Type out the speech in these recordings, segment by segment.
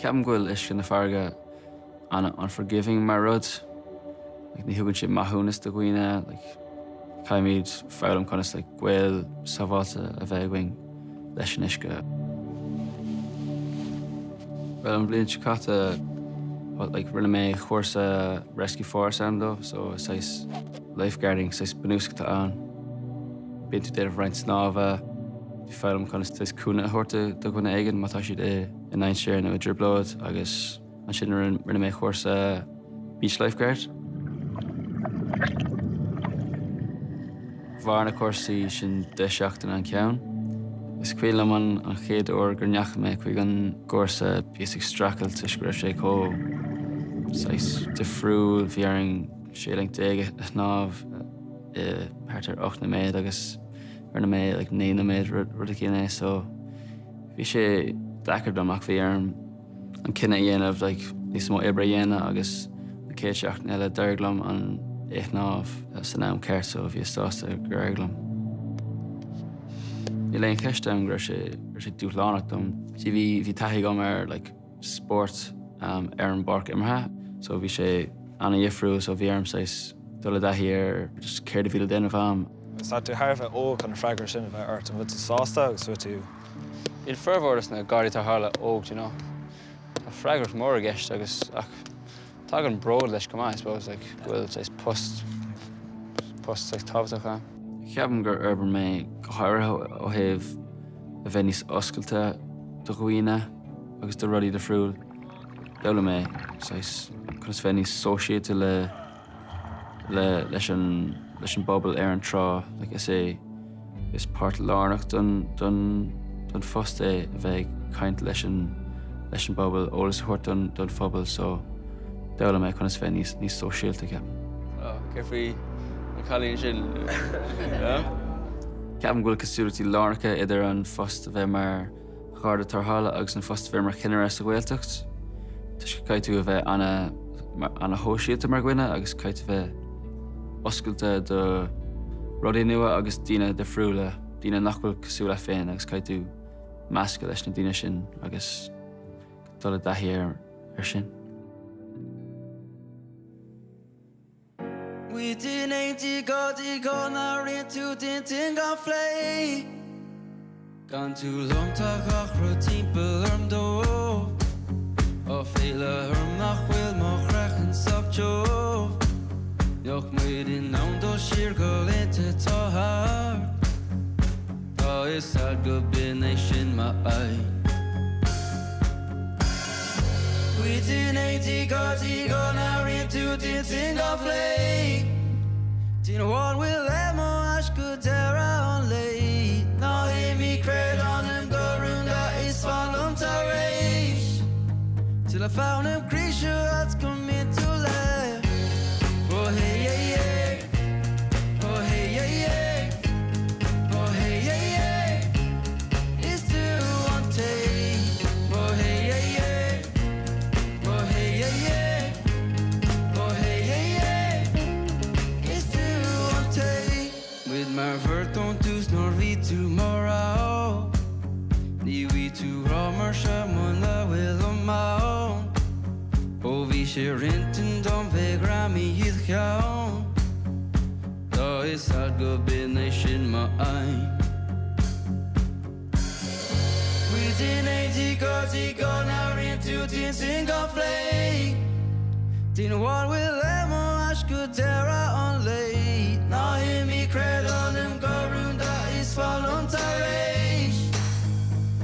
Ceapaim go bhfuil uisce na farraige an-unforgiving mar rud. Like, ní thugann sé maithiúnas do dhaoine, like, caithfimid foghlaim conas like, gaol sábháilte a bheith againn leis an uisce. Well, an bhliain seo caite, like, rinne mé cúrsa Rescue 4 is ainm dó, so is saghas lifeguarding, saghas bunúsach atá ann. Bíonn tú ag déanamh roinnt snámha, foghlaim conas saghas cúnamh a thabhairt do dhuine éigin má tá siad i ndainséar nó i dtrioblóid agus ansin rinne mé cúrsa Beach Lifeguard. Mhair na cúrsaí sin 10 seachtaine an ceann. Is cuimhin liom an chéad uair go ndeachaigh mé chuig an gcúrsa, bhíos ag streachailt toisc go raibh sé chomh saghas difriúil, bhí orainn 16 length a shnámh i thart ar 8 nóiméad agus rinne mé like 9 nóiméad rud éigin é so bhí sé deacair dom ach bhí orm an cinneadh a dhéanamh like níos mó oibre a dhéanamh agus an chéad seachtain eile d'éirigh liom an é a shnámh san am ceart so bhíos sásta gur éirigh liom. Níl aon cheist ann go raibh sé raibh sé dúshlánach dom. See bhí bhí taithí agam ar like spórt ar an bpáirc imeartha so bhí sé an-dhifriúil so bhí orm saghas dul i dtaithí ar just céard a bhí le déanamh agam. Tá tú thar a bheith óg chun an freagra sin a bheith ort. An bhfuil tú sásta agus bhfuil tú. Níl formhór de na Gardaí Tarrthála óg, do you know. Tá freagracht mór i gceist agus ach tagann bród leis chomh maith, I suppose, like, go bhfuil saghas post, post saghas tábhachtach ann. Ceapaim gur fhorbair mé go háirithe ó thaobh a bheith níos oscailte do dhaoine agus do rudaí difriúil. D'fhoghlaim mé saghas conas bheith níos sóisialta le le leis an leis an bpobal ar an trá. Like is é is páirt lárnach don don don phost é a bheith ag caint leis an leis an bpobal, eolas a thabhairt don don phobal so d'fhoghlaim mé conas bheith níos níos sóisialta ceapaim. Oh, céard faoi na cailíní sin? Ceapaim go bhfuil cosúlachtaí lárnacha idir an phost a bheith mar Gharda Tarrthála agus an phost a bheith mar chinnire sa Ghaeltacht. Toisc go gcaithfidh tú a bheith ana-shóisialta mar dhuine agus caithfidh tú a bheith oscailte do rudaí nua agus daoine difriúla, daoine nach bhfuil cosúil leat féin agus caithfidh tú meascadh leis na daoine sin agus dul i dtaithí air sin. Muid in éindí go dtí go n-airíonn tú d'intinn gan phlé. Gan tú liom tá gach rud timpeall orm dubh. Áiféala orm nach bhfuil mo chraiceann sách tiubh. Bheadh muid in ann dul siar go laethanta atá thart. Tá fhios a'd go b'in é sin m'aidhm. Muid in éindí go dtí go n-airíonn tú d'intinn gan phlé. Duine amháin bhfuil le mo ais go deireadh an lae. Ná himigh créad ionam go rúnda is fan liom tar éis. Till I found him creature that's come into le. Oh hey yeah yeah. Oh hey yeah yeah. Oh hey yeah yeah. Is tú an té. Oh hey yeah yeah. Oh hey yeah yeah. Oh hey yeah yeah. Is tú an té. Muid mar bheirt ón tús nuair bhí tú mo rogha. Ní bhfaighidh tú grá mar seo muna bhfuil liom ann. Ó bhí sé ar intinn dom bheith greamaithe id cheann. Tá fhios a'd go b'in é sin m'aidhm. Muid in éindí go dtí go n-airíonn tú d'intinn gan phlé. Duine amháin bhfuil le mo ais go deireadh an lae. Ná himigh creid ionam go rúnda is fan liom tar éis.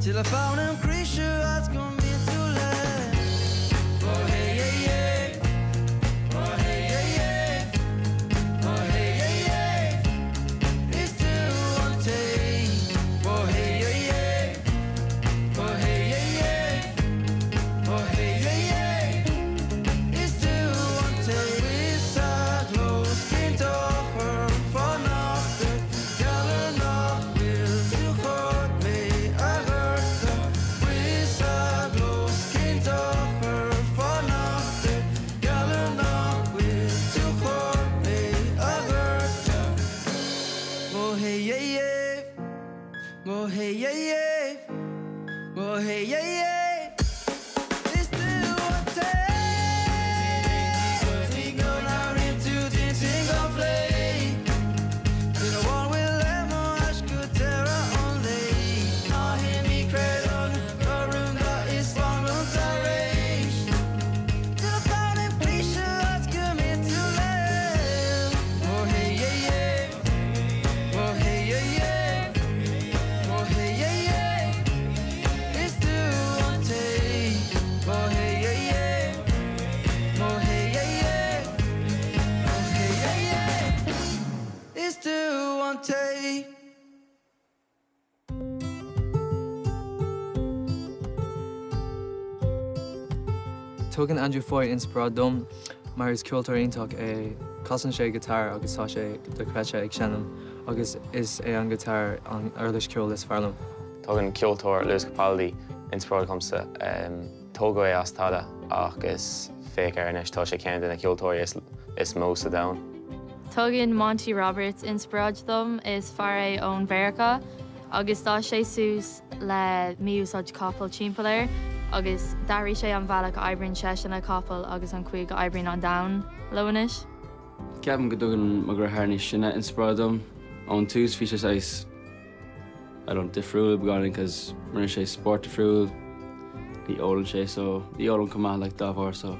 Till I found him creature that's gonna be too late. Oh hey yeah yeah. Oh hey yeah yeah. Oh hey yeah yeah. Is tú an té. Oh hey yeah yeah. Oh hey yeah yeah. Oh hey yeah yeah. Is tú an té. Is a close cén dochar fanacht geall nach bhfuil tú chun mé a ghortú. Is a close cén dochar fanacht geall nach bhfuil tú chun mé a ghortú. Oh hey yeah yeah. Oh hey yeah yeah. Oh hey yeah yeah. Is tú Tugann Andrew Foy inspioráid dom mar is ceoltóir iontach é. Casann sé guitar agus tá sé dochreidte ag seinm agus is é an guitar an uirlis ceoil is fearr liom. Tugann ceoltóir Lewis Capaldi inspioráid dhomsa. Tógadh é as tada agus féach air anois, tá sé ceann de na ceoltóirí is mó sa domhan. Tugann Monty Roberts inspioráid dom. Is fear é ón Mheiriceá agus d'fhás sé suas le mí-úsáid capall timpeall air agus d'athraigh sé an bhealach a oibríonn seisean le capaill agus an chaoi go oibríonn an domhan leo anois. Ceapaim go dtugann mo dheartháir níos sine inspioráid dom. Ón tús bhí sé saghas, I don't difriúil beagáinín cause rinne sé spórt difriúil, ní ólann sé so ní ólaim chomh maith like dá bharr so.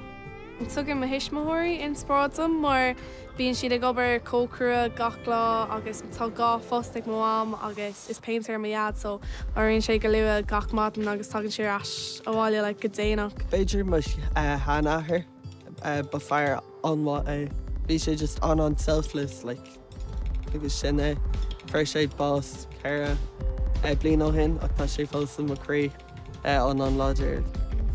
Tugann mo thuismitheoirí inspioráid dom mar bíonn siad ag obair chomh crua gach lá agus tá dhá phost ag mo mham agus is péintéir mo dhaid so éiríonn sé go luath gach maidin agus tagann sé ar ais abhaile like go déanach. B'fhéidir mo sheanathair, ba fear an-mhaith é. Bhí sé just an-an-selfless like agus sin é. Fuair sé bás 4 bliain ó shin ach tá sé fós i mo chroí an-an-láidir.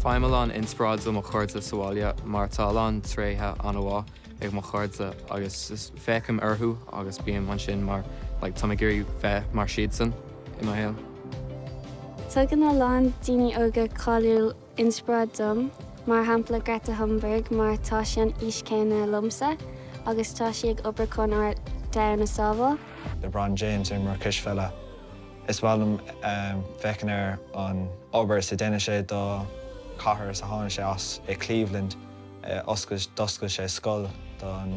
Faighim a lán inspioráid ó mo chairde sa bhaile mar tá a lán tréithe an-mhaith ag mo chairde agus féachaim orthu agus bím ansin mar like táim ag iarraidh bheith mar siadsan i mo shaol. Tugann a lán daoine óga cáiliúil inspioráid dom, mar shampla Greta Thunberg mar tá sí an aois céanna liomsa agus tá sí ag obair chun ár domhan a sábháil. LeBron James, imreoir cispheile. Is maith liom féachaint ar an obair is a déanann sé do chathair is a tháinig sé as i Cleveland. D'oscail sé scoil don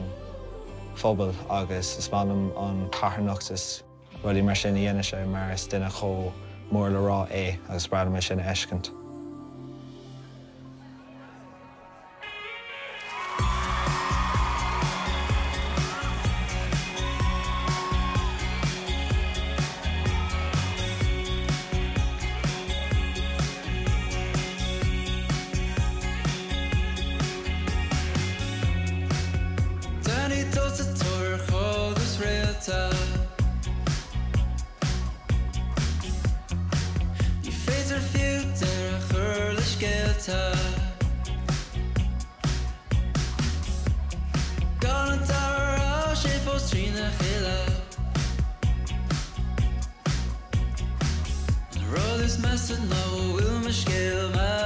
phobal agus is maith liom an carthanacht is rudaí mar sin a dhéanann sé mar is duine chomh mór le rá é agus is breá liom é sin a fheiscint. Danny dul sa tóir ar chód is réalta. Ní féidir fiú deireadh a chur le scéalta. Gan an dara raibh sé fós trína chéile. An rud is measa ná go bhfuil mo scéal measa.